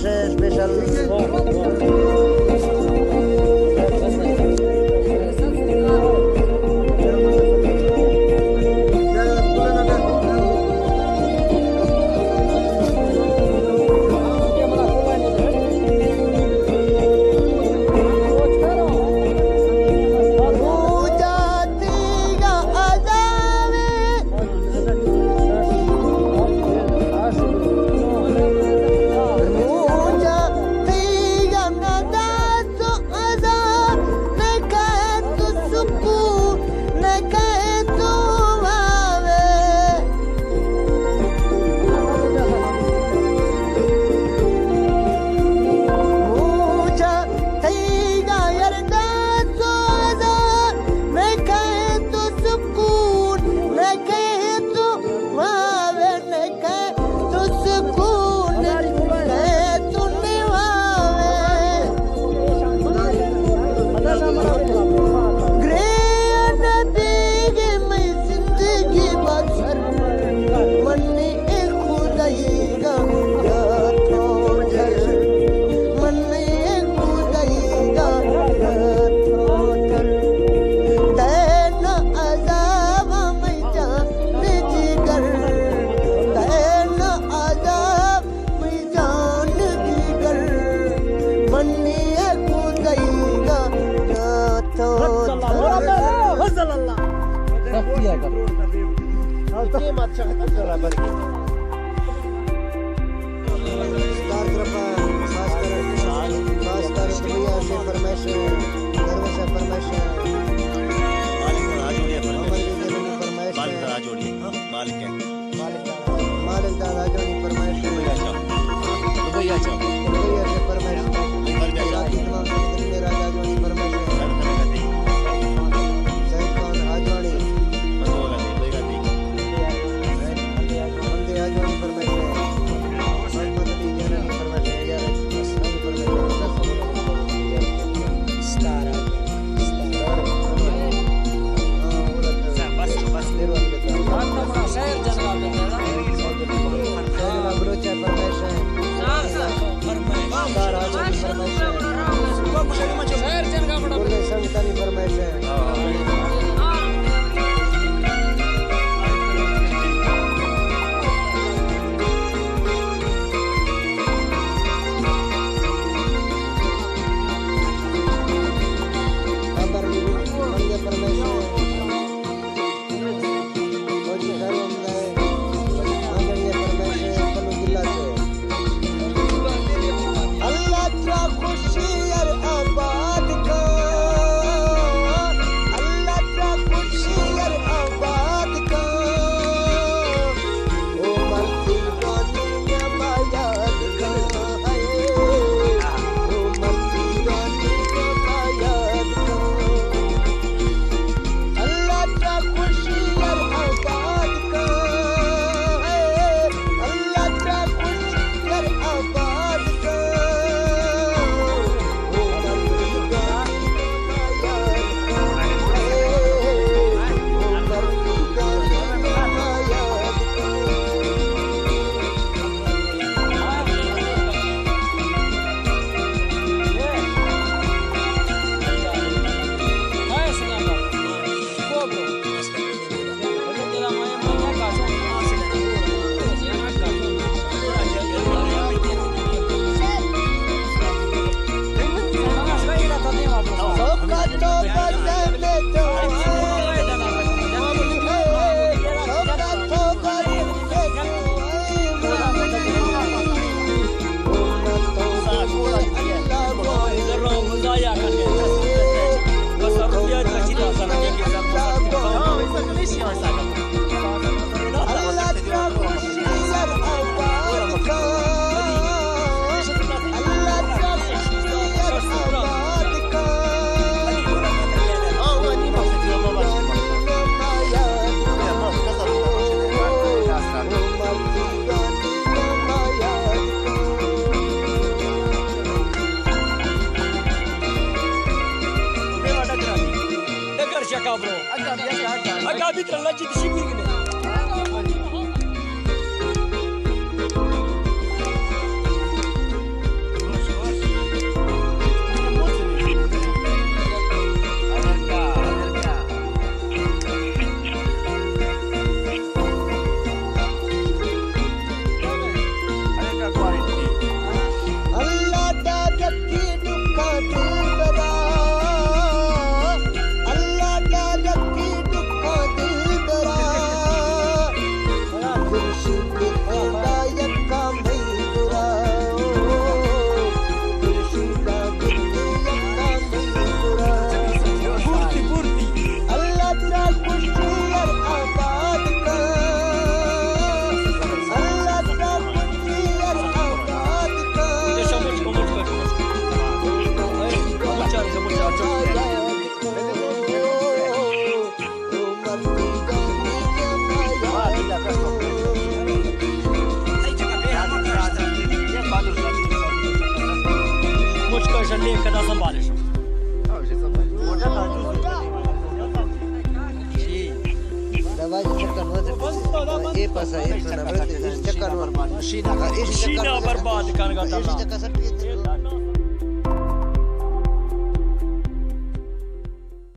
Special. Star group ءَ خاص کر، خاص کر دبئی ءَ سے فرمائش، درویش ءِ فرمائش، مالک ءِ راجوڑی ءِ فرمائش، محمد رضا علی ءِ فرمائش، مالک ءِ راجوڑی، ہاں، مالک ءِ، مالک ءِ راجوڑی ءِ فرمائش، دبئی ءَ چا، دبئی ءَ چا، دبئی ءَ سے فرمائش، عراقی تمام سنگتانی راجوڑی ءِ فرمائش، سید خان راجوڑی، بندے راجوڑی ءِ فرمائش۔ اللہ ترا خوشی ار آباد کن، اللہ ترا خوشی ار آباد کن۔ او مرچی گانی ما یاد کن، اے، او مرچی گانی ما یاد کن۔ اللہ ترا خوشی ار آباد کن، اے، اللہ ترا خوشی ار آباد کن۔ اگاں بیت اللہ چی تشی بیر کنے۔ چلے کدا سنبھالے شو۔ دوائی چکر مت۔ اے پاسا اے کنا مت، اے چکر مت۔ مشینہ برباد کن گا۔